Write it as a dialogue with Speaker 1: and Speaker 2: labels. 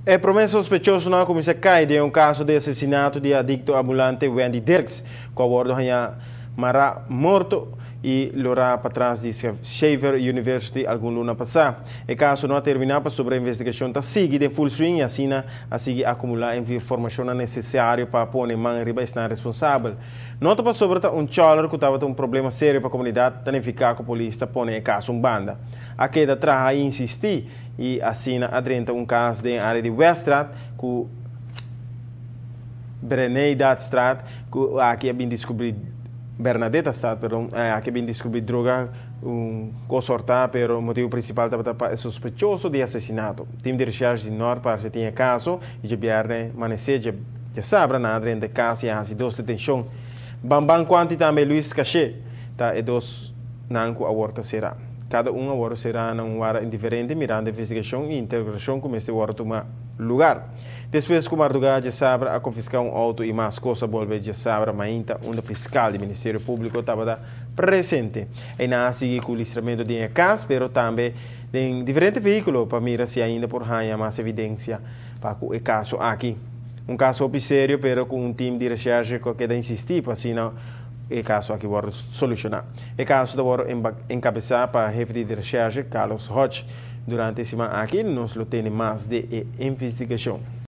Speaker 1: E prome sospechosonan a cuminsa cay den un caso di asesinato di adicto ambulante Wendy Dirks, cu a wordo haya mara morto y lora patras di Xavier University algun luna pasa. E caso no a termina pasobra e investigacion ta sigui den full swing y asina a sigui acumula e informacionnan necesario pa pone man riba esnan responsabel. No ta pasobra ta un choler cu tabata un problema serio pa comunidad ta nifica cu polis ta pone e caso un banda. A keda traha y insisti y asina a drenta un cas den area di Weststraat cu Breneidatstraat cu aki a bin descubri Bernadettastraat, perdon, aki a bin descubri droga un cos horta, pero motibo principal tabata pa e sospechoso di asesinato. Team di recherche di Noord parce tin e caso y dje manece djasabra nan a drenta e cas y a haci dos detencion. Bamban Quanti tambe Luis Caché ta e dos nan cu awor ta sera. Cada un awor sera na un warda diferente mirando investigacion y interogacion cu mester wordo tuma lugar. Despues cu marduga djasabra a confisca un auto y mas cos, a bolbe djasabra mainta unda fiscal di Ministerio Publico tabata presente. Y nan a sigui cu listramento di cas, pero tambe den diferente vehiculo pa mira si ainda por haya mas evidencia pa e caso aki. Un caso serio, pero cu un team di recherche cu keda insisti pa asina e caso aki wordo soluciona. E caso ta wordo encabesa pa hefe di recherche Carlos Hodge. Durante e siman aki nos lo tin mas di investigacion.